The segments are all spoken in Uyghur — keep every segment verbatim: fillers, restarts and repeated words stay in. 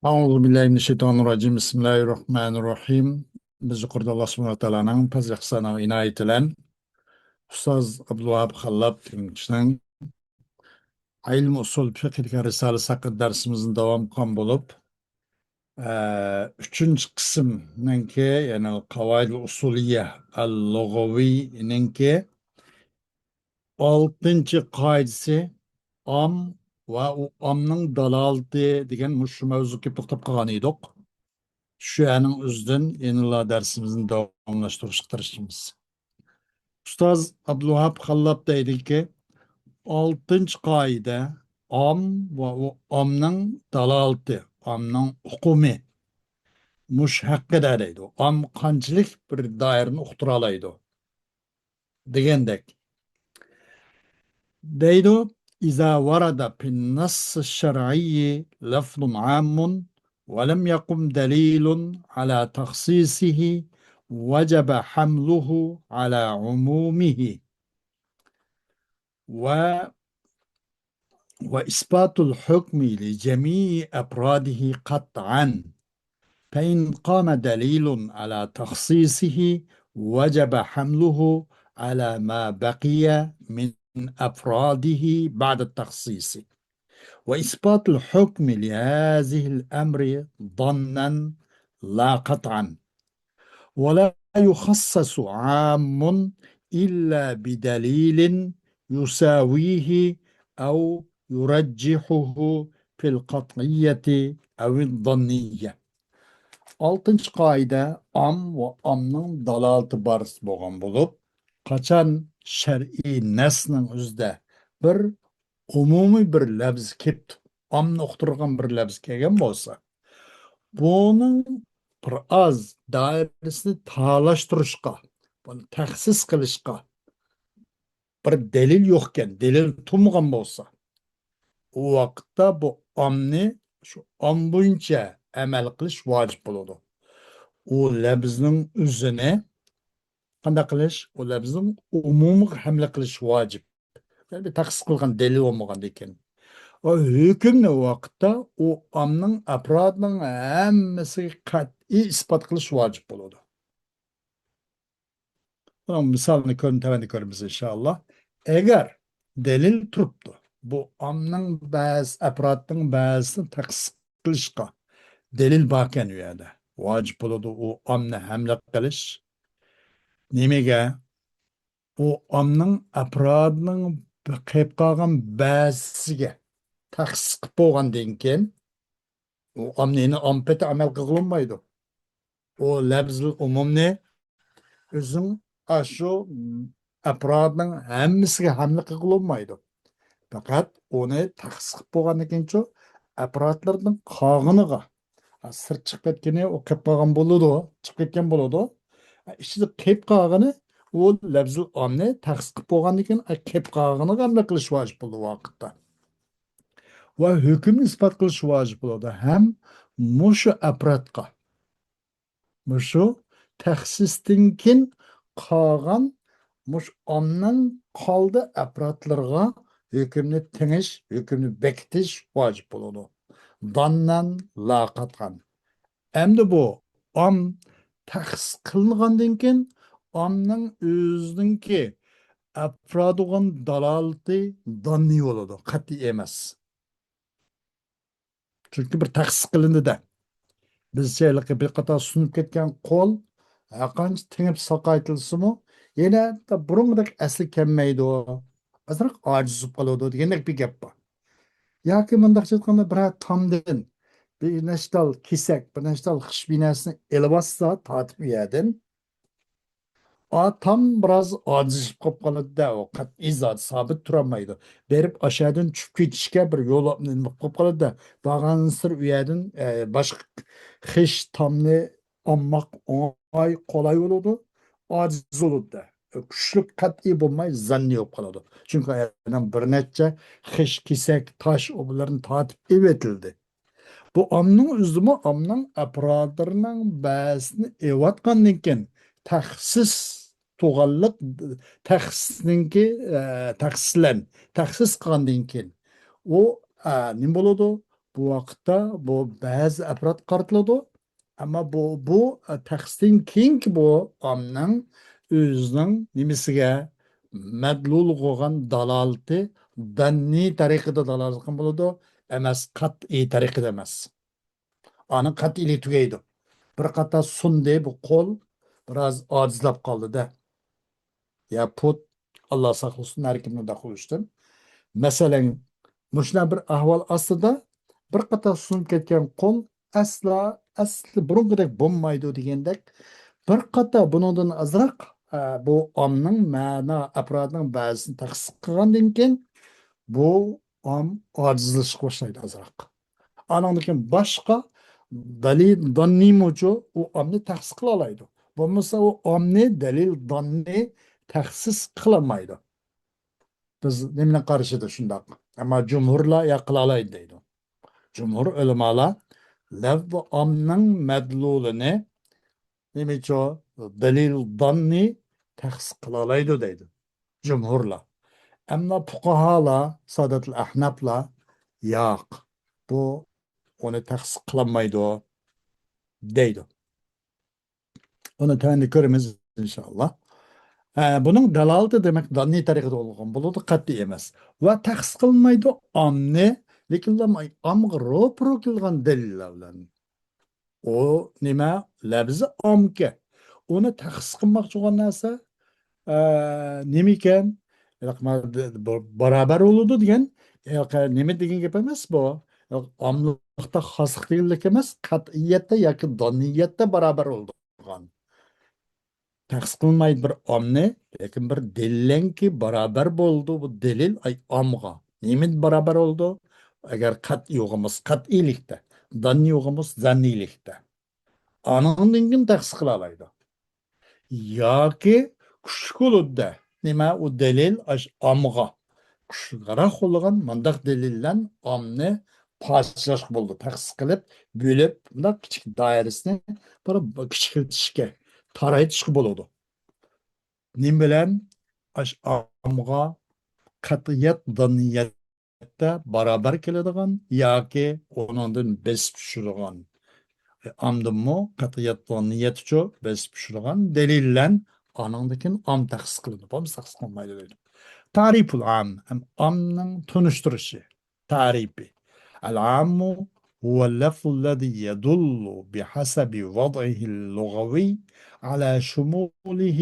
أعوذ بالله من الشيطان الرجيم. بسم الله الرحمن الرحيم. بىز يۇقىرىدا ئاللا سۇبھانەھۇ ۋە تائالانىڭ پەزلى ئىھسانى ۋە ئىنايىتى بىلەن ئۇستاز ئابدۇلۋاھاب خاللاپ دېگەن كىشىنىڭ ئىلمى ئۇسۇل فىقھى دېگەن رىسالىسى ھەققىدە دەرسىمىزنى داۋام قىلغان بولۇپ، ئە، ئۈچىنچى قىسىمنىڭكى، يەنى قاۋائىدۇل ئۇسۇلىيە ئەل لۇغەۋىنىڭكى ئالتىنچى قائىدىسى ئام ۋە ئۇ ئامنىڭ دالالىتى دېگەن مۇشۇ مەۋزۇغا كېلىپ توختاپ قالغان ئىدۇق. شۇ يەرنىڭ ئۆزىدىن يەنىلا دەرسىمىزنى داۋاملاشتۇرۇشقا تىرىشىمىز. ئۇستاز ئابدۇلۋاھاب خاللاپ دەيدىكى، ئالتىنچى قائىدە ئام ۋە ئۇ ئامنىڭ دالالىتى، ئامنىڭ ئۇقۇمى مۇشۇ ھەققىدە دەيدۇ. ئام قانچىلىك بىر دائىرىنى ئۇقتۇرالايدۇ دېگەندەك. دەيدۇ، إذا ورد في النص الشرعي لفظ عام ولم يقم دليل على تخصيصه وجب حمله على عمومه. و، وإثبات الحكم لجميع أفراده قطعا، فإن قام دليل على تخصيصه وجب حمله على ما بقي من أفراده بعد التخصيص، وإثبات الحكم لهذه الأمر ظنا لا قطعا. ولا يخصص عام إلا بدليل يساويه أو يرجحه في القطعية أو الظنية. ئالتىنچى قائىدە ئام ۋە ئامنىڭ دالالىتى بارىسىدا بولغان بولۇپ، قاچان شەرئىي نەسنىڭ ئۆزىدە بىر ئومۇمىي بىر لەپز كېلىپتۇ، ئامنى ئۇقتۇرغان بىر لەپز كەلگەن بولسا، بۇنىڭ بىر ئاز دائىرىسىنى تارلاشتۇرۇشقا، بۇنى تەخسىس قىلىشقا بىر دەلىل يوقكەن، دەلىل تۇرمىغان بولسا، ئۇ ۋاقىتتا بۇ ئامنى شۇ ئام بويىچە ئەمەل قىلىش ۋاجىپ بولىدۇ. ئۇ لەپزنىڭ ئۆزىنى قانداق قىلىش؟ ئۇ لەپزنىڭ ئومۇمىغا ھەملە قىلىش ۋاجىپ. يەنى بىر تەخسىس قىلغان دەلىل بولمىغاندىكىن. ۋە ھۆكۈمنى ئۇ ۋاقىتتا ئۇ ئامنىڭ ئەپرادىنىڭ ھەممىسىگە قەتئىي ئىسپات قىلىش ۋاجىپ بولىدۇ. بۇنىڭ مىسالىنى كۆرۈن، تۆۋەندە كۆرىمىز، ئىنشائاللا. ئەگەر دەلىل تۇرۇپتۇ، بۇ ئامنىڭ بەزى ئەپرادنىڭ بەزىسىنى تەخسىس قىلىشقا دەلىل باركەن، ئۇ يەردە ۋاجىپ بولىدۇ ئۇ ئامنى ھەملە قىلىش. نېمىگە؟ ئۇ ئامنىڭ ئەپرادىنىڭ قېلىپ قالغان بەزىسىگە تەخسىس قىلىپ بولغاندىن كېيىن، ئۇ ئامنى يەنە ئام پېتى ئەمەل قىلغىلى بولمايدۇ. ئۇ لەپزىل ئومۇمنى ئۆزۈڭ ئاشۇ ئەپرادنىڭ ھەممىسىگە ھەملە قىلغىلى بولمايدۇ. پەقەت ئۇنى تەخسىس قىلىپ بولغاندىن كېيىنچۇ، ئەپرادلىرىدىن قالغىنىغا، ھە، سىرت چىقىپ كەتكىنى، ئۇ قېلىپ قالغان بولىدۇ، چىقىپ كەتكەن بولىدۇ. ھە، ئىچىدە قېلىپ قالغىنى، ئۇ لەپزىل ئامنى تەخسىس قىلىپ بولغاندىن كېيىن، ئە، قېلىپ قالغىنىغا ئەمەل قىلىش ۋاجىپ بولىدۇ ۋاقىتتا. ۋە ھۆكۈمنى ئىسپات قىلىش ۋاجىپ بولىدۇ. ھەم مۇشۇ ئەپرادقا، مۇشۇ تەخسىستىن كېيىن قالغان مۇشۇ ئامنىڭ قالدى ئەپرادلىرىغا ھۆكۈمنى تېڭىش، ھۆكۈمنى بېكىتىش ۋاجىپ بولىدۇ. داننان لا قاتئان. ئەمدى بۇ ئام تەخسىس قىلىنغاندىن كېيىن ئامنىڭ ئۆزىنىڭكى ئەپرادىغان دالالىتى داننىي بولىدۇ، قەتئىي ئەمەس. چۈنكى بىر تەخسىس قىلىندى-دە. بىزچە ھېلىقى بىر قاتار سۇنۇپ كەتكەن قول ھەرقانچە تېڭىپ ساقايتىلسىمۇ، يەنە بۇرۇنقىدەك ئەسلىگە كەلمەيدۇ. ئازراق ئاجىز بولۇپ قالىدۇ دېگەندەك بىر گەپ بار. ياكى مۇنداقچە ئېيتقاندا، بىرەر تامدىن بىر نەچچە تال كېسەك، بىر نەچچە تال خىش بىنەسىنى ئېلىۋاتسا، تارتىپ ئۇ يەردىن، ئا، تام بىراز ئاجىزلىشىپ قېلىپ قالىدۇ-دە، ئۇ قەتئىي زادى سابىت تۇرالمايدۇ. بېرىپ ئاشۇ يەردىن چۈشۈپ كېتىشكە بىر يول نېمە قىلىپ قالىدۇ-دە، بارغانسېرى ئۇ يەردىن، ئە، باشقا خىش تامنى ئالماق ئوڭاي، قولاي بولىدۇ، ئاجىز بولىدۇ-دە. كۈچلۈك قەتئىي بولماي، زەننىي بولۇپ قالىدۇ. چۈنكى ئۇ يەردىن بىر نەچچە خىش، كېسەك، تاش، ئۇ بۇلارنى تارتىپ ئېلىۋېتىلدى. بۇ ئامنىڭ ئۆزىمۇ ئامنىڭ ئەپرادلىرىنىڭ بەزىسىنى ئېلىۋاتقاندىن كېيىن، تەخسىس تۇغانلىق، تەخسىسنىڭكى، ئە، تەخسىسلەن، تەخسىس قىلغاندىن كېيىن، ئۇ، ئە، نېمە بولىدۇ؟ بۇ ۋاقىتتا بۇ بەزى ئەپراد قارىتىلىدۇ. ئەمما بۇ، بۇ، ئە، تەخسىستىن كېيىنكى بۇ ئامنىڭ ئۆزىنىڭ نېمىسىگە، مەدلۇل قىلغان دالالىتى داننىي تەرىقىدە دالالەت قىلغان بولىدۇ، ئەمەس قەتئىي تەرىقىدە ئەمەس. ئانىڭ قەتئىيلىكى تۈگەيدۇ. بىر قاتا سۇندى، بۇ قول بىراز ئاجىزلاپ قالدى-دە. يا پۇت، ئاللا ساقلىسۇن ھەر كىمنى ئۇنداق بولۇشتىن. مەسىلەن، مۇشۇنداق بىر ئەھۋال ئاستىدا بىر قاتا سۇنۇپ كەتكەن قول ئەسلا، ئەسلى بۇرۇنقىدەك بولمايدۇ دېگەندەك، بىر قاتا بۇنىڭدىن ئازراق، ئە، بۇ ئامنىڭ مەنا ئەپرادىنىڭ بەزىسىنى تەخسىس قىلغاندىن كېيىن، بۇ ئام ئاجىزلىشىشقا باشلايدۇ ئازراق. ئانىڭدىن كېيىن باشقا دەلىل داننىيمۇچۇ ئۇ ئامنى تەخسىس قىلالايدۇ. بولمىسا ئۇ ئامنى دەلىل داننى تەخسىس قىلالمايدۇ. بىز نېمىنى قارىشىدا شۇنداق. ئەمما جۇمھۇرلار يا قىلالايدۇ دەيدۇ. جۇمھۇر ئۆلىمالار لەفزى ئامنىڭ مەدلۇلىنى نېمىچۇ دەلىل داننى تەخسىس قىلالايدۇ دەيدۇ. جۇمھۇرلار. ئەمما پۇقاھالار، ساداتىل ئەھنەپلار، ياق، بۇ ئۇنى تەخسىس قىلالمايدۇ دەيدۇ. ئۇنى تۆۋەندە كۆرىمىز، ئىنشائاللا. ئە، بۇنىڭ دالالىتى دېمەك داننىي تەرىقىدە بولغان بولىدۇ، قەتئىي ئەمەس. ۋە تەخسىس قىلمايدۇ ئامنى، لېكىن ئامغا روپىرو كېلىدىغان دەلىللەر بىلەن. ئۇ نېمە؟ لەپزى ئامكەن. ئۇنى تەخسىس قىلماقچى بولغان نەرسە، ئە، نېمىكەن؟ ھېلىقى ما-، د-، د-، بۇ بارابەر بولىدۇ دېگەن، ھېلىقى نېمە دېگەن گەپ ئەمەس بۇ. ھېلىقى ئاملىقتا خاسلىق دېگەنلىك ئەمەس، قەتئىيەتتە ياكى داننىيەتتە بارابەر بولىدۇ دېگەن. تەخسىس قىلمايدۇ بىر ئامنى، لېكىن بىر دەلىللەنكى بارابەر بولىدۇ. بۇ دەلىل، ئاي، ئامغا. نېمە بارابەر بولىدۇ؟ ئەگەر قەتئىي بولغان بولسا، قەتئىيلىكتە. داننىي بولغان بولسا، زەننىيلىكتە. ئانىڭدىن كېيىن تەخسىس قىلالايدۇ. ياكى كۈچلۈك بولىدۇ-دە. نېمە ئۇ دەلىل؟ ئاش ئامغا كۈچلۈكرەك بولغان مۇنداق دەلىل بىلەن ئامنى پارچىلاشقا بولىدۇ. تەخسىس قىلىپ، بۆلۈپ، مۇنداق كىچىك دائىرىسىنى بىر كىچىكلىتىشكە، تارايتىشقا بولىدۇ. نېمە بىلەن؟ ئاش ئامغا قەتئىيەت، داننىيەت بارابەر كېلىدىغان ياكى ئۇنىڭدىن بېسىپ چۈشىدىغان. ئامدىنمۇ قەتئىيەت داننىيەتچۇ بېسىپ چۈشىدىغان دەلىل بىلەن ئانىڭدىن كېيىن ئام تەخسىس قىلىنىدۇ. بولمىسا تەخسىس قىلىنمايدۇ دەيدۇ. تەرىپۇل ئام، ئامنىڭ تونۇشتۇرۇشى، تەرىپى. العام هو اللفظ الذي يدل بحسب وضعه اللغوي على شموله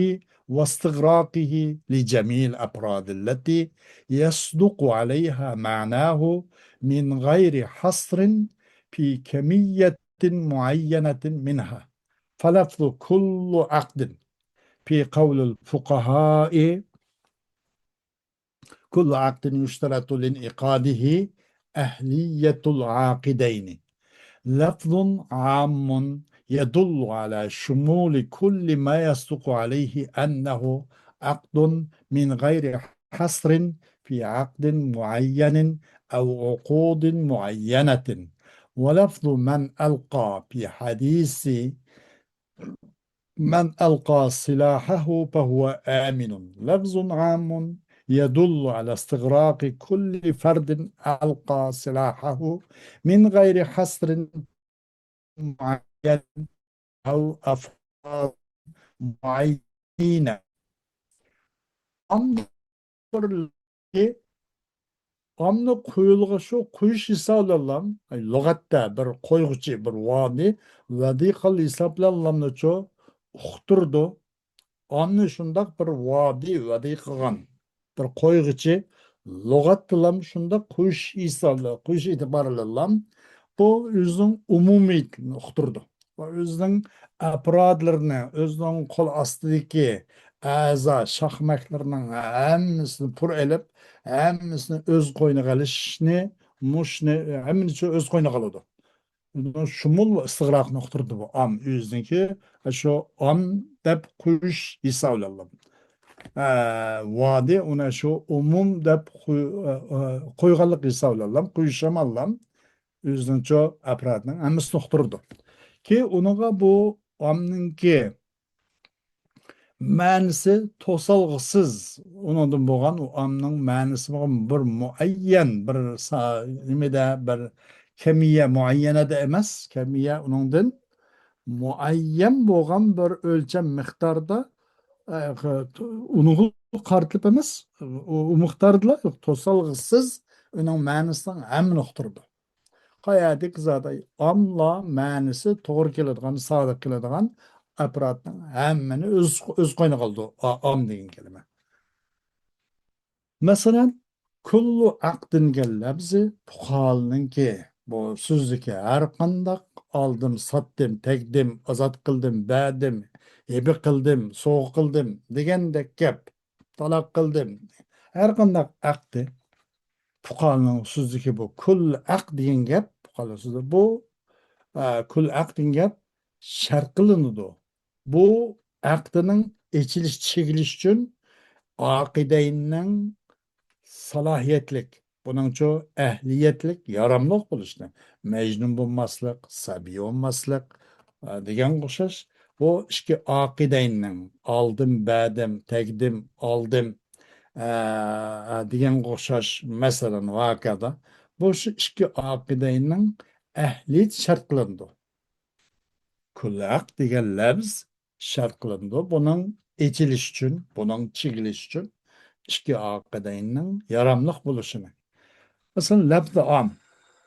واستغراقه لجميع الأفراد التي يصدق عليها معناه من غير حصر في كمية معينة منها، فلفظ كل عقد في قول الفقهاء كل عقد يشترط لانعقاده أهلية العاقدين. لفظ عام يدل على شمول كل ما يصدق عليه أنه عقد من غير حصر في عقد معين أو عقود معينة. ولفظ من ألقى في حديث من ألقى سلاحه فهو آمن لفظ عام يدل على استغراق كل فرد ألقى سلاحه من غير حصر معين أو أفراد معينة. ئامنى قويۇلغا شۇ قويۇش ھېسابلانلا، لۇغەتتە بىر قويغۇچى، بىر ۋادى، ۋەدى قىل ھېسابلانلامنىچۇ ئۇقتۇرىدۇ. ئامنى شۇنداق بىر ۋادى، ۋەدى قىلغان بىر قويغۇچى، لۇغەتتىلام شۇنداق قويۇش ھېسابلا-، قويۇش ئېتىبارىلام بۇ ئۆزىنىڭ ئومۇمىيىتىنى ئۇقتۇرىدۇ. ۋە ئۆزىنىڭ ئەپرادلىرىنى، ئۆزىنىڭ قول ئاستىدىكى ئەزا، شاخمەكلىرىنىڭ ھەممىسىنى پۇر ئېلىپ، ھەممىسىنى ئۆز قوينىغا ئېلىشنى، مۇشۇنى ھەممىنى ئۆز قوينىغا ئالىدۇ. شۇمۇل ۋە ئىستىغراقنى ئۇقتۇرىدۇ بۇ ئام ئۆزىنىڭكى، شۇ ئام دەپ قويۇش ھېسابلىنىدۇ. ئە، ۋادى ئۇنى شۇ ئومۇم دەپ قوي-، ئە، ئە، قويغانلىق ھېسابلىنىدۇ. قويۇش ھەم ئاللام ئۆزىنىڭچۇ ئەپرادنىڭ ھەممىسىنى ئۇقتۇرىدۇ. كېيىن ئۇنىڭغا بۇ ئامنىڭكى مەنىسى توسالغۇسىز. ئۇنىڭدىن بولغان ئۇ ئامنىڭ مەنىسى بولغان بىر مۇئەييەن، بىر سا-، نېمىدە، بىر كەمىيە مۇئەييەنەدە ئەمەس، كەمىيە ئۇنىڭدىن مۇئەييەن بولغان بىر ئۆلچەم مىقداردا، ئە، ئۇنىڭغا قارىتىلىپ ئەمەس، ئۇ، ئۇ مىقداردىلا توسالغۇسىز ئۇنىڭ مەنىسىنىڭ ھەممىنى ئۇقتۇرىدۇ. قايەردىكى زادى ئاملا مەنىسى توغرا كېلىدىغان، سادىق كېلىدىغان ئەپرادنىڭ ھەممىنى ئۆز، ئۆز قوينىغا ئالىدۇ، ئا-، ئام دېگەن كەلىمە. مەسىلەن، كۇللۇ ئەقدىن دېگەن لەپزى پۇقالىنىڭكى بۇ سۆزلۈكى ھەر قانداق ئالدىم، ساتتىم، تەگدىم، ئازاد قىلدىم، بەردىم، ھەبە قىلدىم، سوۋغا قىلدىم دېگەندەك گەپ، تالاق قىلدىم، ھەر قانداق ئەقدى. پۇقالىنىڭ سۆزلۈكى بۇ. كۇللۇ ئەقد دېگەن گەپ، پۇقالىنىڭ سۆزى بۇ، ئە، كۇللۇ ئەقد دېگەن گەپ شەرت قىلىنىدۇ. بۇ ئەقدىنىڭ ئېچىلىش، چېكىلىش ئۈچۈن ئاقىدەيننىڭ سالاھىيەتلىك، بۇنىڭچۇ ئەھلىيەتلىك، ياراملىق بولۇشنى، مەجنۇن بولماسلىق، سەبىي بولماسلىق، ئە، دېگەنگە ئوخشاش، بۇ ئىككى ئاقىدەيننىڭ ئالدىم، بەردىم، تەگدىم، ئالدىم، ئە، دېگەنگە ئوخشاش، مەسىلەن، ۋاقەدە، بۇ شۇ ئىككى ئاقىدەيننىڭ ئەھلىيىتى شەرت قىلىنىدۇ. كۇللۇ ئەقد دېگەن لەپز شەرت قىلىنىدۇ. بۇنىڭ ئېچىلىش ئۈچۈن، بۇنىڭ چېكىلىش ئۈچۈن ئىككى ئاقىدەيننىڭ ياراملىق بولۇشىنى. مەسىلەن، لەپزى ئام.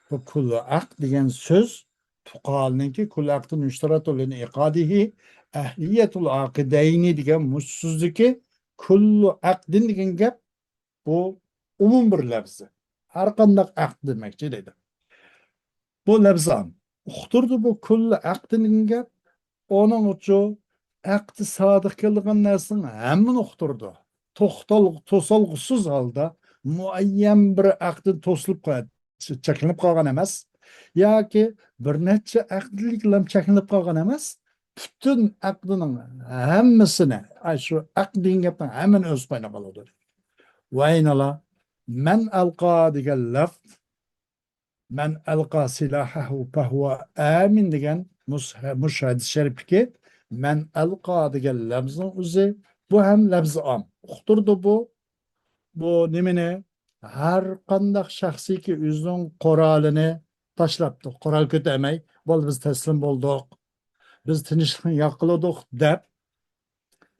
بۇ كۇللۇ ئەقد دېگەن سۆز پۇقالىنىڭكى كۇللۇ ئەقدىن يۇشتەرەتۇ لىنئىقادىھى ئەھلىيەتۇل ئاقىدەينى دېگەن مۇشۇ سۆزدىكى كۇللۇ ئەقدىن دېگەن گەپ بۇ ئومۇم بىر لەپزى. ھەر قانداق ئەقىد دېمەكچى دەيدۇ. بۇ لەپزى ئام. ئۇقتۇرىدۇ بۇ كۇللى ئەقىدنىڭ گەپ. ئۇنىڭ ئۈچۈن ئەقىدى سادىق كېلىدىغان نەرسىنىڭ ھەممىنى ئۇقتۇرىدۇ. توختال-، توسالغۇسىز ھالدا مۇئەييەن بىر ئەقىدتىن توسۇلۇپ قال-، چەكلىنىپ قالغان ئەمەس. ياكى بىر نەچچە ئەقىدلىك بىلەن چەكلىنىپ قالغان ئەمەس. پۈتۈن ئەقىدنىڭ ھەممىسىنى، ئاي، شۇ ئەقىد دېگەن گەپنىڭ ھەممىنى ئۆز قوينىغا ئالىدۇ. ۋەينالا، مەن ئەلقا دېگەن لەپز، مەن ئەلقا سىلاھەھۇ فەھۇۋە ئامىن دېگەن مۇس-، مۇشۇ ھەدىس شەرىپتىكى مەن ئەلقا دېگەن لەپزنىڭ ئۆزى، بۇ ھەم لەپزى ئام. ئۇقتۇرىدۇ بۇ. بۇ نېمىنى؟ ھەر قانداق شەخسكى ئۆزىنىڭ قورالىنى تاشلاپتۇ. قورال كۆتەرمەي، بولدى، بىز تەسلىم بولدۇق، بىز تىنچلىقنى ياقلىدۇق دەپ،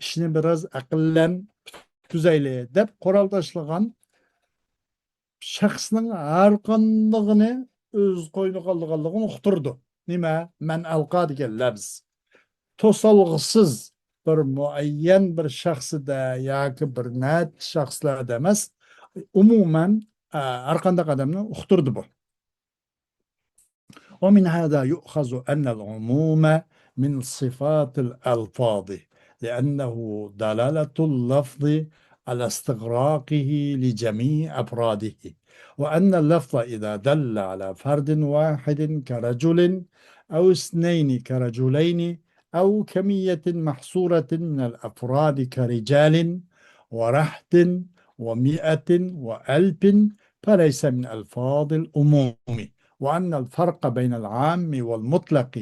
ئىشنى بىراز ئەقىللەن پۈتكۈزەيلى دەپ قورال تاشلىغان شەخسنىڭ ھەر قاندىقىنى ئۆز قوينىغا ئالىدىغانلىقىنى ئۇقتۇرىدۇ. نېمە؟ مەن ئەلقا دېگەن لەپز. توسالغۇسىز بىر مۇئەييەن بىر شەخسىدە ياكى بىر نەچچە شەخسلەردە ئەمەس، ئومۇمەن، ئە، ھەر قانداق ئادەمنى ئۇقتۇرىدۇ بۇ. ومن هذا يؤخذ أن العموم من صفات الألفاظ، لأنه دلالة اللفظ على استغراقه لجميع أفراده، وأن اللفظ إذا دل على فرد واحد كرجل أو اثنين كرجلين أو كمية محصورة من الأفراد كرجال ورهط ومائة وألف فليس من ألفاظ العموم، وأن الفرق بين العام والمطلق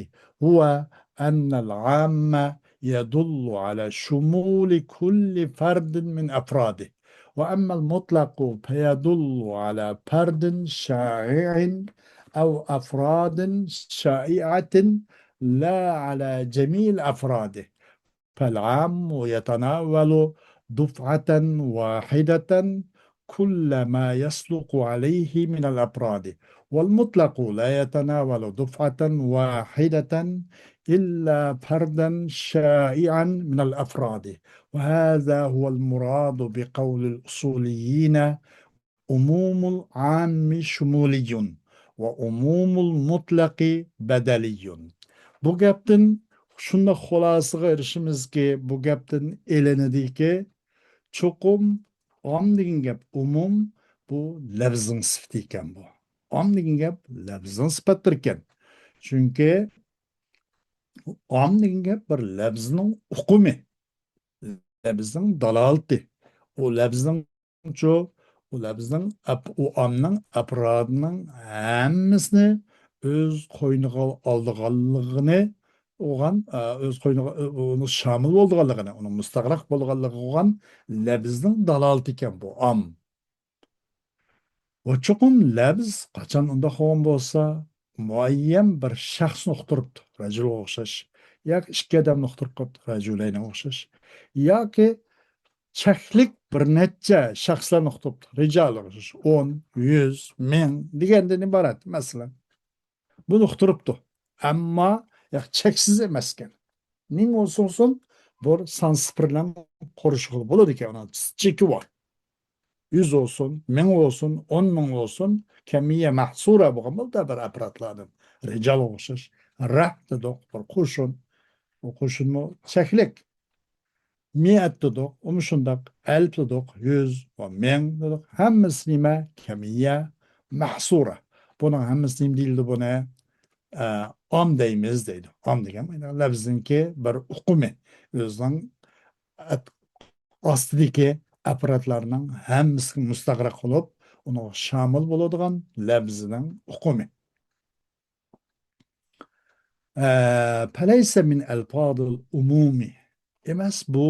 هو أن العام يدل على شمول كل فرد من أفراده، وأما المطلق فيدل على فرد شائع أو أفراد شائعة لا على جميع الأفراد، فالعام يتناول دفعة واحدة كل ما يصدق عليه من الأفراد، والمطلق لا يتناول دفعة واحدة إلا فردا شائعا من الأفراد، وهذا هو المراد بقول الأصوليين عموم العام شمولي وعموم المطلق بدلي. بۇ گەپتىن شۇنداق خۇلاسىغا ئېرىشىمىزكى، بۇ گەپتىن ئېلىنىدىكى، چوقۇم ئام دېگەن گەپ ئومۇم، بۇ لەپزنىڭ سۈپىتى ئىكەن بۇ. ئام دېگەن گەپ لەپزنىڭ سۈپەتلىرى ئىكەن. چۈنكى ئام دېگەن گەپ بىر لەپزنىڭ ئۇقۇمى، لەپزنىڭ دالالىتى. ئۇ لەپزنىڭ شۇ، ئۇ لەپزنىڭ ئەپ-، ئۇ ئامنىڭ ئەپرادىنىڭ ھەممىسىنى ئۆز قوينىغا ئالىدىغانلىقىنى، ئوغان، ئە، ئۆز قوينىغا، ئۇ-، ئۇنىڭ شامىل بولىدىغانلىقىنى، ئۇنىڭ مۇستەغرەق بولىدىغانلىقى ئوغان لەپزنىڭ دالالىتى ئىكەن بۇ ئام. ۋە چوقۇم لەپز قاچان ئۇنداق بولغان بولسا، مۇئەييەن بىر شەخسنى ئۇقتۇرۇپتۇ، رەجۇلغا ئوخشاش. ياكى ئىككى ئادەمنى ئۇقتۇرۇپ قاپتۇ، رەجۇلەينىگە ئوخشاش. ياكى چەكلىك بىر نەچچە شەخسلەرنى ئۇقتۇرۇپتۇ، رىجالغا ئوخشاش. ئون، يۈز، مىڭ دېگەندىن ئىبارەت، مەسىلەن. بۇنى ئۇقتۇرۇپتۇ. ئەمما ياق، چەكسىز ئەمەسكەن. مىڭ بولسۇن، بولسۇن، بۇ سان سىفىرلارنىڭ قورشىقى بولىدىكەن، ئۇنىڭ چېكى بار. يۈز بولسۇن، مىڭ بولسۇن، ئون مىڭ بولسۇن، كەمىيە مەھسۇرە بولغان بولىدۇ بىر ئەپرادلاردىن. رىجالغا ئوخشاش. رەھت دېدۇق، بىر قوشۇن. بۇ قوشۇنمۇ چەكلىك. مىئەت دېدۇق، ئۇمۇ شۇنداق. ئەلپ دېدۇق، يۈز ۋە مىڭ دېدۇق. ھەممىسى نېمە؟ كەمىيە مەھسۇرە. بۇنىڭ ھەممىسى نېمە دېيىلدى بۇنى؟ ئە، ئام دەيمىز دەيدۇ. ئام دېگەن لەۋزنىڭكى بىر ئۇقۇمى. ئۆزىنىڭ ئەت-، ئاستىدىكى ئەپرادلارنىڭ ھەممىسىگە مۇستەغرەق بولۇپ، ئۇنىڭغا شامىل بولىدىغان لەۋزنىڭ ئۇقۇمى. ئە، پەلەيسە مىن ئەلپازىل ئۇمۇمى. ئەمەس، بۇ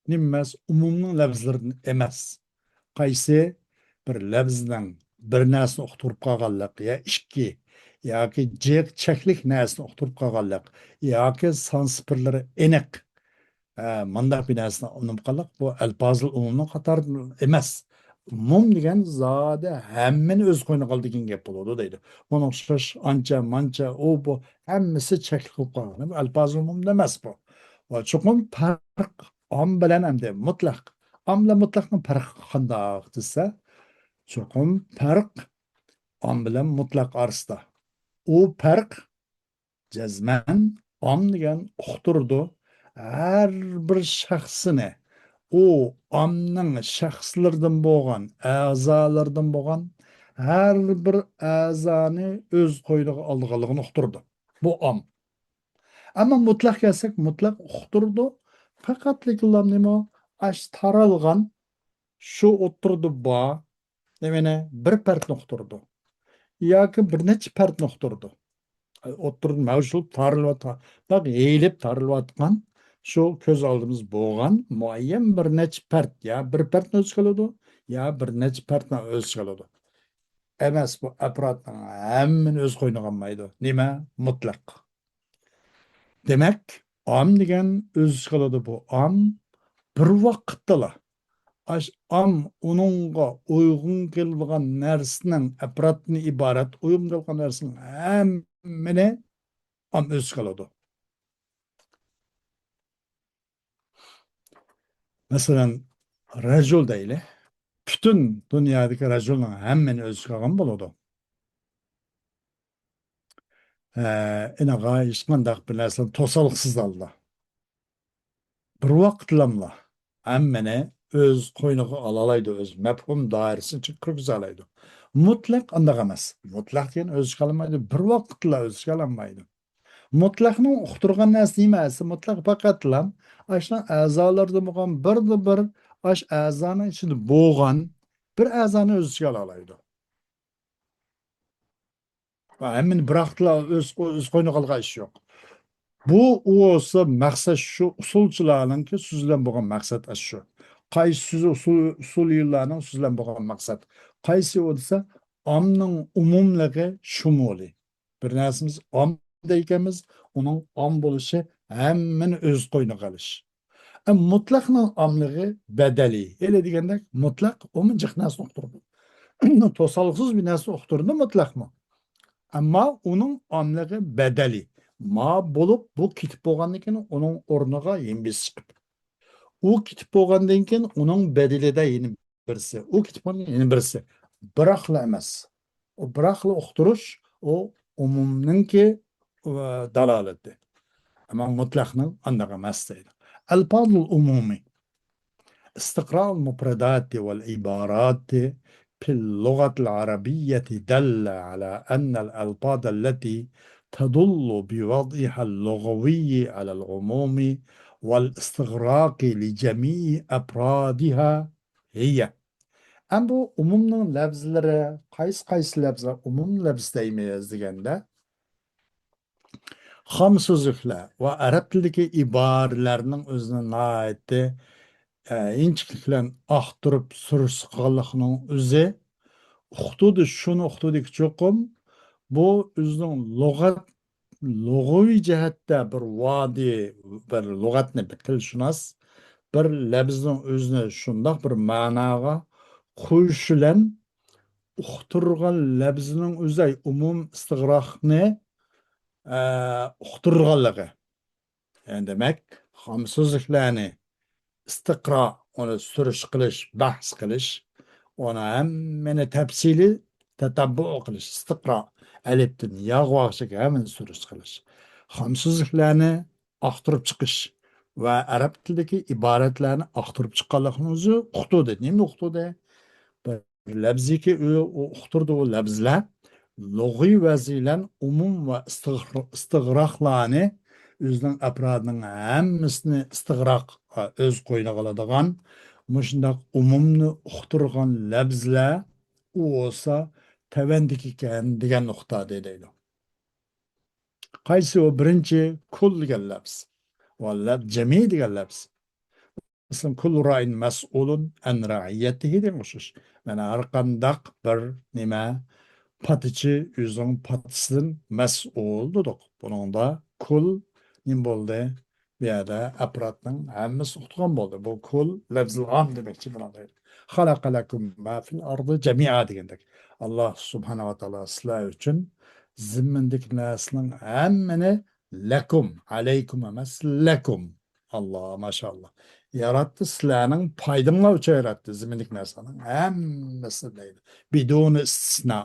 نېمە ئەمەس؟ ئومۇمنىڭ لەۋزلىرىدىن ئەمەس. قايسى بىر لەۋزنىڭ بىر نەرسىنى ئۇقتۇرۇپ قالغانلىق، يا ئىككى، ياكى جىق چەكلىك نەرسىنى ئۇقتۇرۇپ قالغانلىق، ياكى سان سىفىرلىرى ئېنىق، ئە، مۇنداق بىر نەرسىنى ئۇنىمىقانلىق، بۇ ئەلپازىل ئومۇمنىڭ قاتارىدا ئەمەس. ئومۇم دېگەن زادى ھەممىنى ئۆز قوينىغا ئالىدىغان گەپ بولىدۇ دەيدۇ. بۇنىڭ ئوخشاش ئانچە، مانچە، ئۇ، بۇ، ھەممىسى چەكلىك بولۇپ قالغان. بۇ ئەلپازىل ئومۇم ئەمەس بۇ. ۋە چوقۇم پەرق ئام بىلەن ئەمدى مۇتلەق. ئام بىلەن مۇتلەقنىڭ پەرقى قانداق دېسە، چوقۇم پەرق ئام بىلەن مۇتلەق ئارىسىدا. ئۇ پەرق جەزمەن ئام دېگەن ئۇقتۇرىدۇ. ھەر بىر شەخسنى، ئۇ ئامنىڭ شەخسلىرىدىن بولغان، ئەزالىرىدىن بولغان ھەر بىر ئەزانى ئۆز قوينىغا ئالىدىغانلىقىنى ئۇقتۇرىدۇ. بۇ ئام. ئەمما مۇتلەق كەلسەك، مۇتلەق ئۇقتۇرىدۇ. پەقەتلىكلا نېمە؟ ئاش تارالغان، شۇ ئوتتۇرىدا بار، نېمىنى؟ بىر پەردنى ئۇقتۇرىدۇ. ياكى بىر نەچچە پەردنى ئۇقتۇرىدۇ. ئوتتۇرىدا مەۋجۇت بولۇپ تارىلىۋاتقان، بەك يېيىلىپ تارىلىۋاتقان شۇ كۆز ئالدىمىز بولغان مۇئەييەن بىر نەچچە پەرد، يا بىر پەردنى ئۆز ئىچىگە ئالىدۇ، يا بىر نەچچە پەردنى ئۆز ئىچىگە ئالىدۇ. ئەمەس، بۇ ئەپرادنىڭ ھەممىنى ئۆز قوينىغا ئالمايدۇ. نېمە؟ مۇتلەق. دېمەك، ئام دېگەن ئۆز ئىچىگە ئالىدۇ. بۇ ئام بىر ۋاقىتتىلا ئاش ئام ئۇنىڭغا ئۇيغۇن كېلىدىغان نەرسىنىڭ، ئەپرادتىن ئىبارەت ئۇيغۇن كېلىدىغان نەرسىنىڭ ھەممىنى ئام ئۆز ئىچىگە ئالىدۇ. مەسىلەن، رەجۇل دەيلى. پۈتۈن دۇنيادىكى رەجۇلنىڭ ھەممىنى ئۆز ئىچىگە ئالغان بولىدۇ. ئە، ئېنىغا ھېچقانداق بىر نەرسىنى توسالغۇسىز ھالدا، بىر ۋاقىتلاملا ھەممىنى ئۆز قوينىغا ئالالايدۇ، ئۆز مەپھۇم دائىرىسىنى كىرگۈزەلەيدۇ. مۇتلەق ئانداق ئەمەس. مۇتلەق دېگەن ئۆز ئىچىگە ئالمايدۇ، بىر ۋاقىتلا ئۆز ئىچىگە ئالالمايدۇ. مۇتلەقنىڭ ئۇقتۇرغان نەرسىسى نېمە دېسە، مۇتلەق پەقەتلا ئاشۇنىڭ ئەزالىرىدا بولغان بىردىن بىر، ئاش ئەزانىڭ ئىچىدە بولغان بىر ئەزانى ئۆز ئىچىگە ئالالايدۇ. ۋە ھەممىنى بىراقلا ئۆز، ئۆز قوينىغا ئالغان ئىش يوق. بۇ، ئۇ بولسا مەقسەت شۇ، ئۇسۇلچىلارنىڭكى سۆزلەپ بولغان مەقسەت ئاشۇ. قايسى سۆزى ئۇسۇل، ئۇسۇلىيلارنىڭ سۆزلەپ بولغان مەقسەت. قايسى ئۇ دېسە، ئامنىڭ ئومۇملۇقى، شۇمۇلى. بىر نەرسىمىز ئام دەيكەنمىز، ئۇنىڭ ئام بولۇشى ھەممىنى ئۆز قوينىغا ئېلىش. ئە، مۇتلەقنىڭ ئاملىقى بەدەلى. ھېلى دېگەندەك، مۇتلەق ئومۇم جىق نەرسىنى ئۇقتۇرىدۇ. توسالغۇسىز بىر نەرسىنى ئۇقتۇرىدۇ مۇتلەقمۇ. ئەمما ئۇنىڭ ئاملىقى بەدەلى. ما بولۇپ، بۇ كېتىپ بولغاندىن كېيىن ئۇنىڭ ئورنىغا يېڭى بىرسى چىقىپ، ئۇ كېتىپ بولغاندىن كېيىن ئۇنىڭ بەدىلىدە يەنە بىرسى، ئۇ كېتىپ بارغان يەنە بىرسى. بىراقلا ئەمەس. ئۇ بىراقلا ئۇقتۇرۇش، ئۇ ئومۇمنىڭكى، ئۇ، دالالىتى. ئەمما مۇتلەقنىڭ ئانداق ئەمەس دەيدۇ. ئەلپازۇل ئومۇمى. استقراء المفردات والعبارات في اللغة العربية دل على أن الألفاظ التي تدل بوضعها اللغوي على العموم والاستغراق لجميع أفرادها ھىيە. ئەمدى بۇ ئومۇمنىڭ لەۋزلىرى، قايسى، قايسى لەۋزلەر ئومۇم لەۋز دەيمىز دېگەندە، خام سۆزلۈكلەر ۋە ئەرەب تىلىدىكى ئىبارىلەرنىڭ ئۆزىنى ناھايىتى، ئە، ئىنچىكىلىك بىلەن ئاختۇرۇپ سۈرۈشتە قىلغانلىقىنىڭ ئۆزى ئۇقتۇردى، شۇنى ئۇقتۇردىكى چوقۇم بۇ ئۆزىنىڭ لۇغەت، لۇغىۋى جەھەتتە بىر ۋادى، بىر لۇغەتنى، بىر تىلشۇناس بىر لەپزنىڭ ئۆزىنى شۇنداق بىر مەناغا قويۇشى بىلەن ئۇقتۇرغان لەپزنىڭ ئۆزى ئومۇم ئىستىغراقنى، ئە، ئۇقتۇرغانلىقى. يەنى دېمەك، خام سۆزلۈكلەرنى ئىستىقرا، ئۇنى سۈرۈش قىلىش، بەھس قىلىش، ئۇنى ھەممىنى تەپسىلىي تەتەببۇ قىلىش، ئىستىقرا، ئەلىپتىن ياغا بارغۇچە ھەممىنى سۈرۈش قىلىش. خام سۆزلۈكلەرنى ئاختۇرۇپ چىقىش ۋە ئەرەب تىلىدىكى ئىبارەتلەرنى ئاختۇرۇپ چىققانلىقىنى ئۆزى ئۇقتۇردى. نېمىنى ئۇقتۇردى؟ بىر لەپزىكى ئۇ، ئۇ ئۇقتۇردى ئۇ لەپزلەر. لۇغىۋى ۋەزى بىلەن ئومۇم ۋە ئىستىغ-، ئىستىغراقلارنى ئۆزىنىڭ ئەپرادىنىڭ ھەممىسىنى ئىستىغراق، ئۆز قوينىغا ئالىدىغان مۇشۇنداق ئومۇمنى ئۇقتۇرغان لەپزلەر ئۇ بولسا تەۋەندىكى ئىكەن دېگەن نۇقتا دەيدۇ. قايسى ئۇ؟ بىرىنچى، كۇل دېگەن لەپز. ۋە لەپ-، جەمئىي دېگەن لەپز. مەسىلەن، كۇللۇ رائىن مەسئۇلۇن ئەن رەئىيەتىھى دېگەن ئوخشاش. مانا، ھەر قانداق بىر نېمە، پاتىچى ئۆزىنىڭ پاتىسىدىن مەسئۇل دېدۇق. بۇنىڭدا كۇل نېمە بولدى؟ بۇ يەردە ئەپرادنىڭ ھەممىسى ئۇقتۇرغان بولدى. بۇ كۇل لەفزىل ئام دېمەكچى بۇنىڭدا. خەلەقە لەكۇم ما فىل ئەردى جەمىئا دېگەندەك. ئاللا سۇبھانەھۇ ۋە تائالا سىلەر ئۈچۈن زېمىندىكى نەرسىنىڭ ھەممىنى لەكۇم، ئەلەيكۇم ئەمەس، لەكۇم. ئاللا، ماشائاللا. ياراتتى، سىلەرنىڭ پايدىڭلار ئۈچۈن ياراتتى زېمىندىكى نەرسىلەرنىڭ ھەممىسى دەيدۇ. بىدۇنى ئىستىسنا،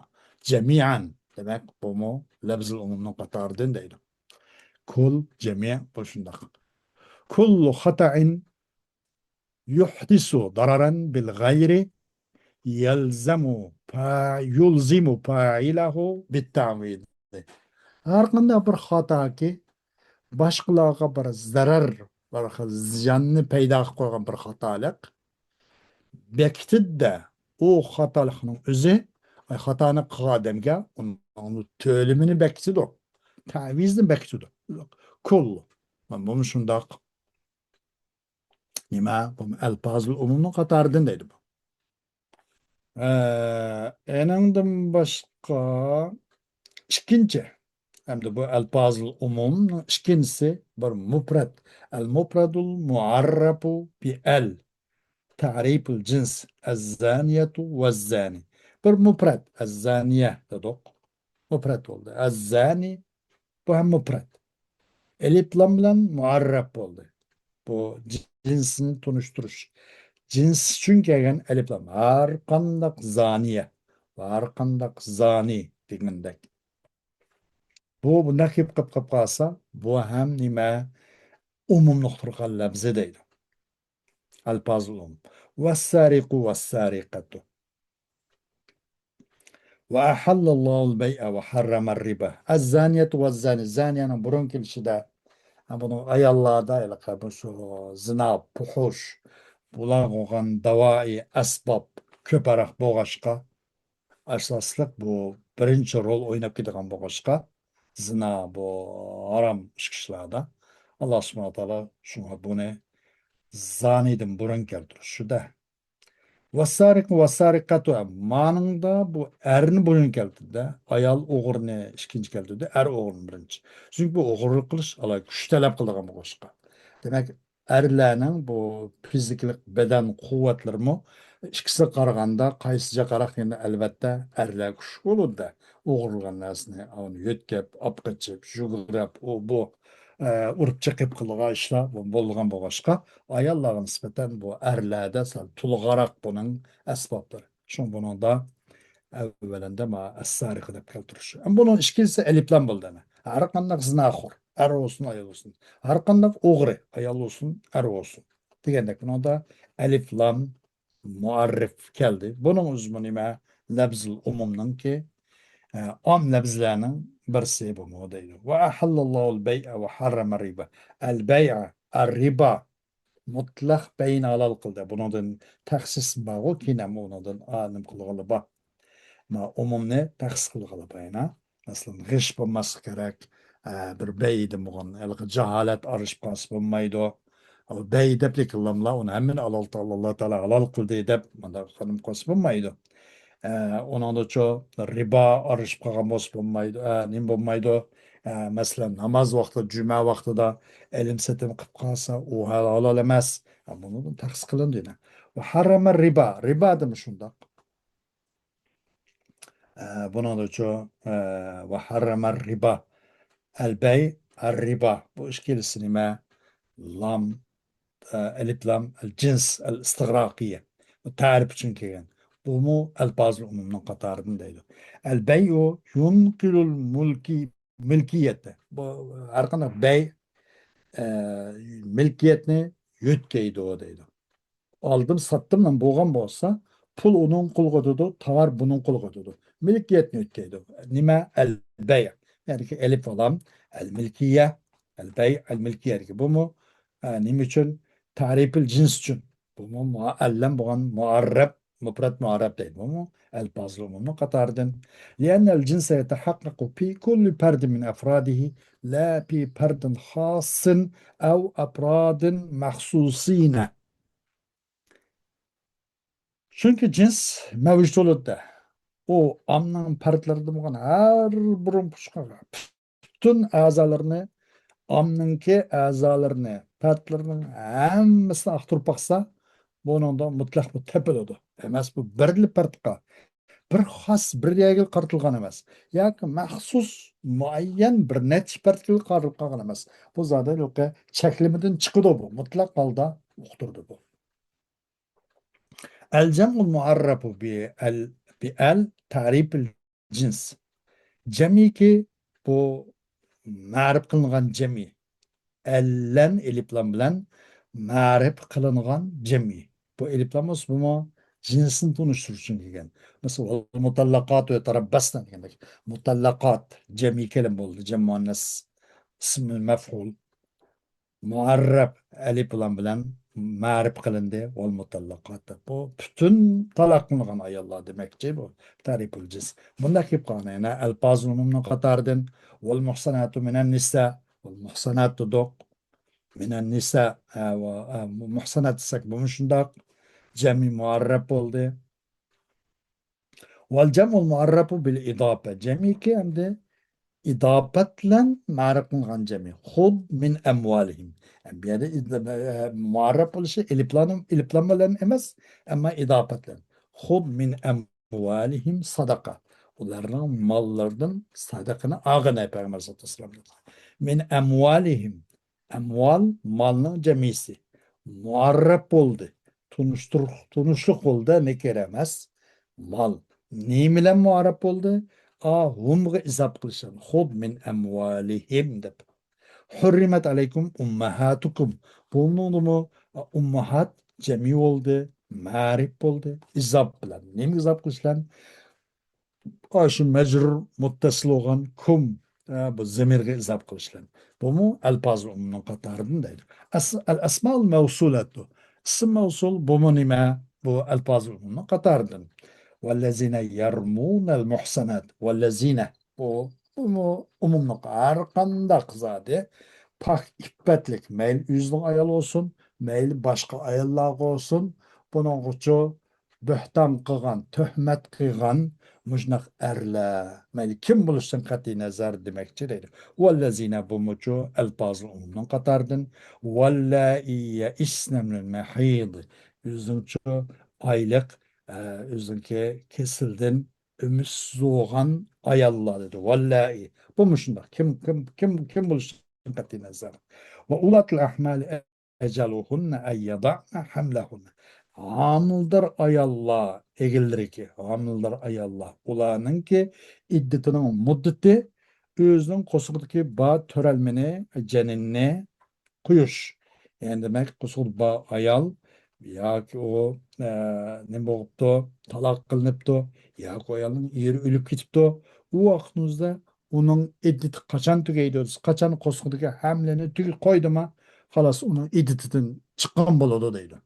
جەمىئەن. دېمەك، بۇمۇ لەفزىل ئومۇمنىڭ قاتارىدىن دەيدۇ. كۇل، جەمىئ، بۇ شۇنداق. كۇللۇ خاتائىن يۇھدىسۇ دارارەن بىل غەيرى يەلزەمۇ پا-، يۇلزىمۇ پائىلەھۇ بىت تەئۋىدى. ھەر قانداق بىر خاتاكى باشقىلارغا بىر زەرەر، بىر خىل زىياننى پەيدا قىلىپ قويغان بىر خاتالىق بېكىتىدۇ-دە، ئۇ خاتالىقنىڭ ئۆزى، ئاي، خاتانى قىلغان ئادەمگە ئۇنىڭ تۆلىمىنى بېكىتىدۇ، تەئۋىزنى بېكىتىدۇ. كۇل. مانا بۇمۇ شۇنداق. نېمە؟ بۇ ئەلپازۇل ئومۇمنىڭ قاتارىدىن دەيدۇ بۇ. ئە، ئېنىڭدىن باشقا ئىككىنچى، ھەمدە بۇ ئەلپازۇل ئومۇمنىڭ ئىككىنچىسى بىر مۇپرەت. ئەل مۇپرەدۇل مۇئەررەپۇ بى ئەل. تەرىپۇل جىنس. ئەززانىيەتۇ ۋەززانى. بىر مۇپرەت. ئەززانىيە دېدۇق. مۇپرەت بولدى. ئەززانى، بۇ ھەم مۇپرەت. ئەلىپلام بىلەن مۇئەررەپ بولدى. بۇ جىنسنى تونۇشتۇرۇش. جىنس ئۈچۈن كەلگەن ئەلىپلام. ھەر قانداق زانىيە، ھەر قانداق زانى دېگەندەك. بۇ بۇنداق كېلىپ قېلىپ قالسا، بۇ ھەم نېمە؟ ئومۇمنى ئۇقتۇرغان لەپزى دەيدۇ. ئەلپازۇل ئومۇم. ۋەسسارىقۇ ۋەسسارىقەتۇ. ۋە ئەھەللەللاھۇل بەيئە ۋە ھەررەمەر رىبا. ئەززانىيەتۇ ۋەززانى. زانىيەنىڭ بۇرۇن كېلىشىدە، ھە، بۇنىڭ ئاياللاردا ھېلىقى بۇ شۇ زىنا، پۇھۇش، بۇلارغا بولغان داۋائى، ئەسباب كۆپرەك بولغاچقا، ئاساسلىق بۇ بىرىنچى رول ئويناپ كېتىدىغان بولغاچقا، زىنا بۇ ھارام ئىش ئىشلاردا. ئاللا سۇبھانەھۇ ۋە تائالا شۇڭا بۇنى زانىدىن بۇرۇن كەلتۈرۈشىدە. ۋەسسارىقۇ ۋەسسارىقەتۇ، مانىڭدا بۇ ئەرنى بۇرۇن كەلتۈردى، ئايال ئوغرىنى ئىككىنچى كەلتۈردى، ئەر ئوغرىنى بىرىنچى. چۈنكى بۇ ئوغرىلىق قىلىش ئالاھىدە كۈچ تەلەپ قىلىدىغان بولغاچقا. دېمەك، ئەرلەرنىڭ بۇ فىزىكىلىق بەدەن قۇۋۋەتلىرىمۇ ئىككىسىگە قارىغاندا قايسى جاقراق؟ يەنە ئەلۋەتتە ئەرلەر كۈچلۈك بولىدۇ-دە. ئوغرىلىغان نەرسىنى ئاۋۇنى يۆتكەپ، ئاپ قېچىپ، يۈگۈرۈپ، ئۇ بۇ، ئە، ئۇرۇپ چېقىپ قىلىدىغان ئىشلار بولىدىغان بولغاچقا، ئاياللارغا نىسبەتەن بۇ ئەرلەردە سەل تولغاراق بۇنىڭ ئەسبابلىرى. شۇڭا بۇنىڭدا ئەۋۋەلىندە ما ئەسسارىقۇ دەپ كەلتۈرۈش. ئەمما بۇنىڭ ئىككىنچىسى ئەلىپلام بولدى ئەنە. ھەر قانداق زىناخور، ئەر بولسۇن، ئايال بولسۇن. ھەر قانداق ئوغرى، ئايال بولسۇن، ئەر بولسۇن. دېگەندەك بۇنىڭدا ئەلىپلام مۇئەررىپ كەلدى. بۇنىڭ ئۆزىمۇ نېمە؟ لەفزىل ئومۇمنىڭكى، ئە، ئام لەفزلەرنىڭ بىرسى بۇمۇ دەيدۇ. ۋە ئەھەللەللاھۇل بەيئە ۋە ھەررەمەر رىبا. ئەل بەيئە، ئەر رىبا. مۇتلەق بەينى ھالال قىلدى. بۇنىڭدىن تەخسىس بارغۇ، كېيىن ھەم ئۇنىڭدىن ئالىم قىلغىلى بار. ما ئومۇمنى تەخسىس قىلغىلى بار يەنە. مەسىلەن، غىش بولماسلىقى كېرەك، ئە، بىر بەيدە بولغان، ھېلىقى جاھالەت ئارىلىشىپ قالسا بولمايدۇ. ئۇ بەي دەپ لېكىنلاملا ئۇنى ھەممىنى ئاللا تائالا، ئاللا تائالا ھالال قىلدى دەپ مۇنداق قىلىپ قالسا بولمايدۇ. ئە، ئۇنىڭدىچۇ رىبا ئارىلىشىپ قالغان بولسا بولمايدۇ، ئە، نېمە بولمايدۇ؟ ئە، مەسىلەن، ناماز ۋاقتىدا، جۈمە ۋاقتىدا ئېلىم سېتىم قىلىپ قالسا، ئۇ ھال-، ھالال ئەمەس. ئە، بۇنىڭدىن تەخسىس قىلىندى يەنە. ۋە ھەررەمە رىبا، رىبا دېمۇ شۇنداق. ئە، بۇنىڭدىچۇ، ئە، ۋە ھەررەمە رىبا. ئەل بەي، ئەر رىبا. بۇ ئىككىلىسى نېمە؟ لام، ئە، ئەلىپ لام، ئەل جىنس، ئەل ئىستىغراقىيە. بۇ تەرىپ ئۈچۈن كەلگەن. بۇمۇ ئەلپازۇل ئومۇمنىڭ قاتارىدىن دەيدۇ. ئەل بەيئۇ يۇنقىلۇل مۇلكى، مىلكىيەتنى. بۇ ھەر قانداق بەي، ئە، مىلكىيەتنى يۆتكەيدۇ دەيدۇ. ئالدىم ساتتىم بولغان بولسا، پۇل ئۇنىڭ قولىغا ئۆتىدۇ، تاۋار بۇنىڭ قولىغا ئۆتىدۇ. مىلكىيەتنى يۆتكەيدۇ. نېمە؟ ئەل بەي. يەنى ئەلىپ ئالام، ئەل مىلكىيە، ئەل بەي، ئەل مىلكىيەدىكى بۇمۇ، ئە، نېمە ئۈچۈن؟ تەرىپىل جىنس ئۈچۈن. بۇمۇ مۇئەللەم بولغان مۇئەررەپ، مۇپرەت مۇئەررەپ دەيدۇ. بۇمۇ ئەلپازۇل ئومۇمنىڭ قاتارىدىن. لأن الجنس يتحقق في كل فرد من أفراده لا في فرد خاص أو أفراد مخصوصين. چۈنكى جىنس مەۋجۇت بولىدۇ. ئۇ ئاممىنىڭ پەردلىرىدە بولغان ھەر بىر پۇچقاققا، پۈتۈن ئەزالىرىنى، ئاممىنىڭكى ئەزالىرىنى، پەردلىرىنىڭ ھەممىسىنى ئاختۇرۇپ باقسا، بۇنىڭدا مۇتلەق بۇ تېپىلىدۇ. ئەمەس، بۇ بىرلا پەردقا، بىر خاس بىر يەرگە قارىتىلغان ئەمەس. ياكى مەخسۇس مۇئەييەن بىر نەچچە پەردكە قارىتىلغان ئەمەس. بۇ زادى چەكلىمىدىن چىقىدۇ بۇ. مۇتلەق ھالدا ئۇقتۇرىدۇ بۇ. الجمع المعرف بأل، بأل تعريف الجنس. جەمئىيكى بۇ مەرىپ قىلىنغان جەمئىي. ئەللەن ئېلىپلام بىلەن مەرىپ قىلىنغان جەمئىي. بۇ ئېلىپلام بولسا بۇمۇ جىنسنى تونۇشتۇرۇش ئۈچۈن كەلگەن. مەسىلەن، مۇتەللەقات ۋە تەرەببەسنە دېگەندەك. مۇتەللەقات جەمئىي كەلىم بولدى. جەم مۇئەننەس ئىسمى مەفئۇل. مۇئەررەپ ئەلىپ لام بىلەن مەرىپ قىلىندى. ۋەل مۇتەللەقات دەپ. بۇ پۈتۈن تالاق قىلىنغان ئاياللار دېمەكچى بۇ. تەرىپۇل جىنس. بۇنداق كېلىپ قالغان. يەنە ئەلپازۇل ئومۇمنىڭ قاتارىدىن ۋەل مۇھساناتۇ مىنەن نىسا. ۋەل مۇھسانات دېدۇق. مىنەن نىسا. ھە، ۋە، ھە، مۇھسانات دېسەك بۇمۇ شۇنداق. جەمئىي مۇئەررەپ بولدى. ۋەل جەمئۇل مۇئەررەپۇ بىل ئىداپە. جەمئىيكى ئەمدى ئىداپەت بىلەن مەرىپ قىلىنغان جەمئىي. خۇد مىن ئەمۋالىھىم. بۇ يەردە ئىد-، ئە، مۇئەررەپ بولۇشى ئېلىپلام، ئېلىپلام بىلەن ئەمەس، ئەمما ئىداپەت بىلەن. خۇد مىن ئەمۋالىھىم ساداقە. ئۇلارنىڭ ماللىرىدىن ساداقىنى ئالغىن، ئەي پەيغەمبەر سەللەللاھۇ ئەلەيھى ۋەسەللەم. مىن ئەمۋالىھىم. ئەمۋال، مالنىڭ جەمئىيسى. مۇئەررەپ بولدى. تونۇشتۇر-، تونۇشلۇق بولدى، نەكىرە ئەمەس. مال. نېمە بىلەن مۇئەررەپ بولدى؟ ئا، ھۇمغا ئىزاپ قىلىشلار. خۇد مىن ئەمۋالىھىم دەپ. ھۇررىمەت ئەلەيكۇم ئۇممەھاتۇكۇم. بۇنىڭدىمۇ ئۇممەھات جەمئىي بولدى، مەرىپ بولدى. ئىزاپ بىلەن. نېمىگە ئىزاپ قىلىش بىلەن؟ ئاشۇ مەجرۇر مۇتتەسىل بولغان كۇم، ئە، بۇ زەمىرگە ئىزاپ قىلىش بىلەن. بۇمۇ ئەلپازۇل ئومۇمنىڭ قاتارىدىن دەيدۇ. ئەس-، ئەل ئەسمائۇل مەۋسۇلەتۇ. ئىسىم مەۋسۇل بۇمۇ نېمە؟ بۇ ئەلپازۇل ئومۇمنىڭ قاتارىدىن. ۋەللەزىنە يەرمۇنەل مۇھسەنات. ۋەللەزىنە. بۇ، بۇمۇ ئومۇملۇق. ھەر قانداق زادى پاك ئىپپەتلىك، مەيلى ئۆزىنىڭ ئايالى بولسۇن، مەيلى باشقا ئاياللارغا بولسۇن، بۇنىڭغىچۇ بۆھتان قىلغان، تۆھمەت قىلغان مۇشۇنداق ئەرلەر، مەيلى كىم بولۇشىدىن قەتئىينەزەر دېمەكچى دەيدۇ. ۋەللەزىنە بۇمۇچۇ ئەلپازۇل ئومۇمنىڭ قاتارىدىن. ۋەللائى يەئىسنە مىنەل مەھىض. ئۆزىنىڭچۇ ئايلىق، ئە، ئۆزىنىڭكى كېسىلدىن ئۈمىدسىز بولغان ئاياللار دېدى. ۋەللائى. بۇمۇ شۇنداق. كىم، كىم، كىم، كىم بولۇشىدىن قەتئىينەزەر. ۋە ئۇلاتىل ئەھمالى ئەجەلۇھۇننە ئەن يەدەئنە ھەملەھۇننە. ھامىلىدار ئاياللار ئەگىلىرىكى، ھامىلىدار ئاياللار، ئۇلارنىڭكى ئىددىتىنىڭ مۇددىتى ئۆزىنىڭ قورسىقىدىكى بار تۆرەلمىنى، جەنىننى قويۇش. يەنى دېمەك، قورسىقىدا بار ئايال ياكى ئۇ، ئە، نېمە بولۇپتۇ، تالاق قىلىنىپتۇ ياكى ئۇ ئايالنىڭ ئېرى ئۆلۈپ كېتىپتۇ، ئۇ ۋاقىتنىڭ ئۆزىدە ئۇنىڭ ئىددىتى قاچان تۈگەيدۇ دېسە، قاچان قورسىقىدىكى ھەملىنى تۈگىتىپ قويدىما، خالاس، ئۇنىڭ ئىددىتىدىن چىققان بولىدۇ دەيدۇ.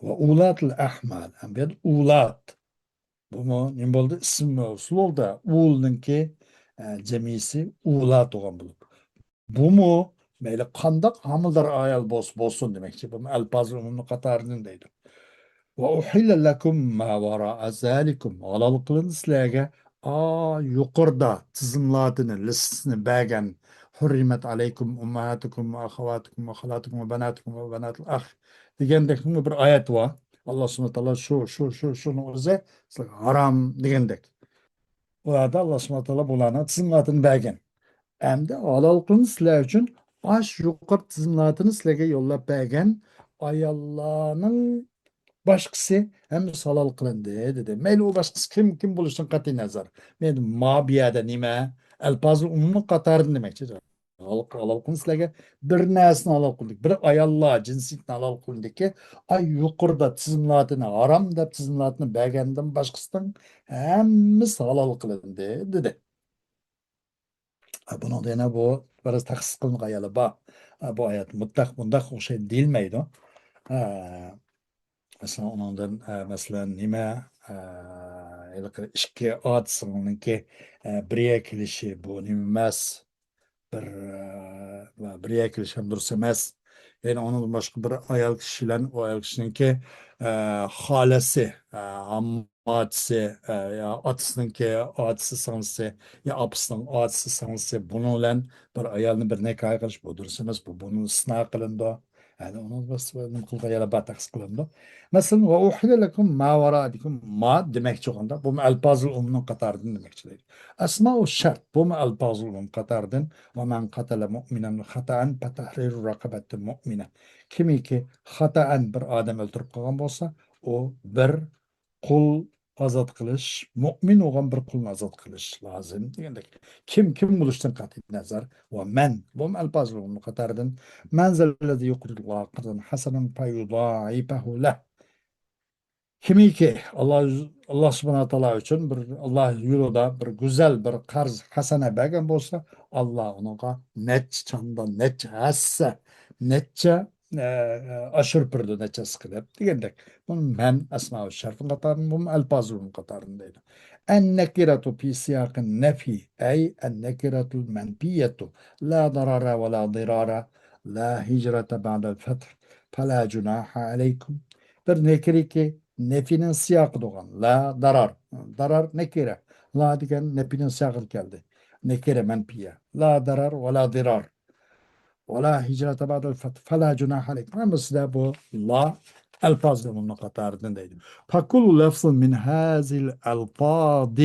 ۋە ئۇلاتىل ئەھمال. ھەم بۇ يەردە ئۇلات. بۇمۇ نېمە بولدى؟ ئىسىم مەۋسۇل بولدى. ئۇلنىڭكى، ئە، جەمئىيسى ئۇلات بولغان بولۇپ. بۇمۇ مەيلى قانداق ھامىلىدار ئايال بولسا بولسۇن دېمەكچى. بۇمۇ ئەلپازۇل ئومۇمنىڭ قاتارىدىن دەيدۇ. وأحل لكم ما وراء ذلكم، ھالال قىلىندى سىلەرگە، ئا، يۇقىرىدا تىزىملاتىنى، لىستىسىنى بەرگەن، حرمت عليكم أمهاتكم وأخواتكم وخالاتكم وبناتكم وبنات الأخ دېگەندەك بىر ئايەت بار. ئاللا سۇبھانەھۇ ۋە تائالا شۇ، شۇ، شۇ، شۇنىڭ ئۆزى سىلەرگە ھارام دېگەندەك. ئۇلاردا ئاللا سۇبھانەھۇ ۋە تائالا بۇلارنىڭ تىزىملاتىنى بەرگەن. ئەمدى ھالال قىلىنسا سىلەر ئۈچۈن ئاش يۇقىرى تىزىملاتىنى سىلەرگە يوللاپ بەرگەن ئاياللارنىڭ باشقىسى ھەممىسى ھالال قىلىندى دېدى. مەيلى ئۇ باشقىسى كىم، كىم بولۇشىدىن قەتئىي نەزەر. مەيلى ما بۇ يەردە نېمە؟ ئەلپازىل ئۇمۇمنىڭ قاتارىدىن دېمەكچى. ھالال، ھالال قىلىنسا سىلەرگە بىر نەرسىنى ھالال قىلدۇق. بىر ئاياللار جىنسىيىتىنى ھالال قىلدىكى، ئاي يۇقىرىدا تىزىملاتىنى، ھارام دەپ تىزىملاتىنى بەرگەندىن باشقىسىنىڭ ھەممىسى ھالال قىلىندى دېدى. ھە، بۇنىڭدا يەنە بۇ بىراز تەخسىس قىلىنغان يەرلەر بار. ھە، بۇ ئايەت مۇتلەق بۇنداق ئوخشايدۇ دېيىلمەيدۇ. ھە، مەسىلەن، ئۇنىڭدىن، ھە، مەسىلەن، نېمە، ھە، ھېلىقى ئىككى ئاچىسىنىڭكى، ھە، بىر يەرگە كېلىشى بۇ نېمە ئەمەس. بىر، ھە، بىر يەرگە كېلىشى ھەم دۇرۇس ئەمەس. يەنى ئۇنىڭدىن باشقا بىر ئايال كىشى بىلەن ئۇ ئايال كىشىنىڭكى، ھە، خالىسى، ھە، ئاچىسى، ئە، يا ئاچىسىنىڭكى ئاچىسى سىڭلىسى، يا ئاپىسىنىڭ ئاچىسى سىڭلىسى، بۇنىڭ بىلەن بىر ئايالنى بىر نىكاھ قىلىش، بۇ دۇرۇس ئەمەس، بۇ، بۇنى ئىستىسنا قىلىنىدۇ. يەنى ئۇنىڭ نېمە قىلغان يەرلەر بار، تەخسىس قىلىنىدۇ. مەسىلەن، ۋە ئۇھىللە لەكۇم ما ۋەرائىكۇم، ما دېمەكچى بولغاندا، بۇمۇ ئەلپازۇل ئۇمۇمنىڭ قاتارىدىن دېمەكچى دەيدۇ. ئەسمائۇ شەرت، بۇمۇ ئەلپازۇل ئۇمۇم قاتارىدىن، ۋە مەن قەتەلە مۇئمىنەن خەتەئەن فەتەھرىرۇ رەقەبەتىن مۇئمىنە. كىمكى خاتائەن بىر ئادەم ئۆلتۈرۈپ قالغان بولسا، ئۇ بىر قۇل ئازاد قىلىش، مۇئمىن بولغان بىر قۇلنى ئازاد قىلىش لازىم دېگەندەك. كىم، كىم بولۇشتىن قەتئىي نەزەر. ۋە مەن، بۇمۇ ئەلپازۇل ئۇمۇم قاتارىدىن، مەن زەللەزى يۇقرىزۇللاھە قەرزەن ھەسەنەن فەيۇضائىفەھۇ لەھ. كىمكى ئاللا، ئاللا سۇبھانەھۇ ۋە تائالا ئۈچۈن بىر، ئاللا يولىدا بىر گۈزەل بىر قەرز ھەسەنە بەرگەن بولسا، ئاللا ئۇنىڭغا نەچچە چاندا، نەچچە ھەسسە، نەچچە ئە، ئاشۇرۇپ بېرىدۇ نەچچە ھەسسە قىلىپ دېگەندەك. بۇنى مەن ئەسمائۇ شەرتىن قاتارىدىن، بۇمۇ ئەلپازۇل ئۇمۇم قاتارىدىن دەيدۇ. النكرة في سياق النفي، أي النكرة المنفية، لا ضرر ولا ضرار، لا هجرة بعد الفتح، فلا جناح عليكم. بىر نەكىرىكى نەفىنىڭ سىياقىدا بولغان. لا دارار. دارار نەكىرە. لا دېگەن نەپىنىڭ سىياقىدا كەلدى. نەكىرە مەنپىيە. لا دارار ۋە لا دىرار. ۋە لا ھىجرەتە بەئدەل فەتھ، فەلا جۇناھە ئەلەيكۇم. ھەممىسىدە بۇ لا ئەلپازىل ئۇمۇمنىڭ قاتارىدىن دەيدۇ. فكل لفظ من هذه الألفاظ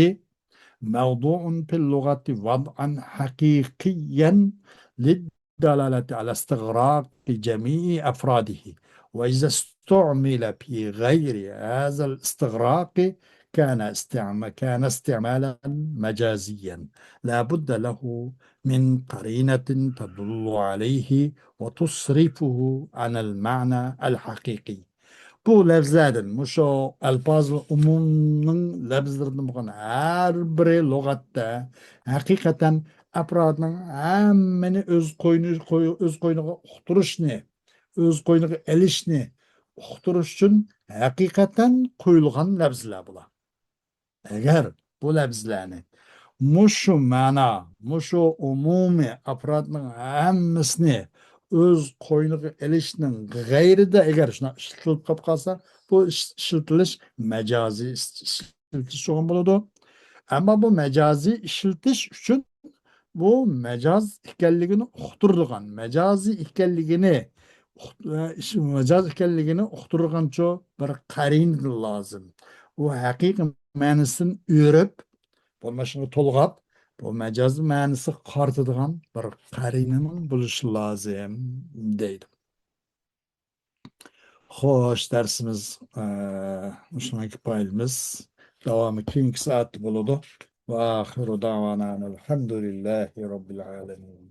موضوع في اللغة وضعا حقيقيا للدلالة على استغراق جميع أفراده، وإذا استعمل في غير هذا الاستغراق كان استعم-، كان استعمالا مجازيا لا بد له من قرينة تدل عليه وتصرفه عن المعنى الحقيقي. بۇ لەپزلەردىن، مۇشۇ ئەلپازىل ئۇمۇمنىڭ لەپزلىرىدىن بولغان ھەر بىرى لۇغەتتە ھەقىقەتەن ئەپرادنىڭ ھەممىنى ئۆز قوينى-، قوي-، ئۆز قوينىغا ئۇقتۇرۇشنى، ئۆز قوينىغا ئېلىشنى ئۇقتۇرۇش ئۈچۈن ھەقىقەتەن قويۇلغان لەپزلەر بۇلار. ئەگەر بۇ لەپزلەرنى مۇشۇ مەنا، مۇشۇ ئومۇمىي ئەپرادنىڭ ھەممىسىنى ئۆز قوينىغا ئېلىشنىڭ غەيرىدە ئەگەر شۇنداق ئىشلىتىلىپ قېلىپ قالسا، بۇ ئىش-، ئىشلىتىلىش مەجازىي ئىش-، ئىشلىتىش بولغان بولىدۇ. ئەمما بۇ مەجازىي ئىشلىتىش ئۈچۈن بۇ مەجاز ئىكەنلىكىنى ئۇقتۇرىدىغان، مەجازىي ئىكەنلىكىنى ئۇق-، ئە، ئىش-، مەجاز ئىكەنلىكىنى ئۇقتۇرىدىغانچۇ بىر قەرىنە لازىم. ئۇ ھەقىقىي مەنىسىدىن ئۆرۈپ، بولمىسا شۇنى تولغاپ، بۇ مەجاز مەنىسىگە قارىتىدىغان بىر قەرىنىنىڭ بولۇشى لازىم دەيدۇ. خوش، دەرسىمىز، ئە، مۇشۇنىڭغا كۇپايىلىمىز. داۋامى كېيىنكى سائەتتە بولىدۇ. وآخر دعوانا أن الحمد لله رب العالمين.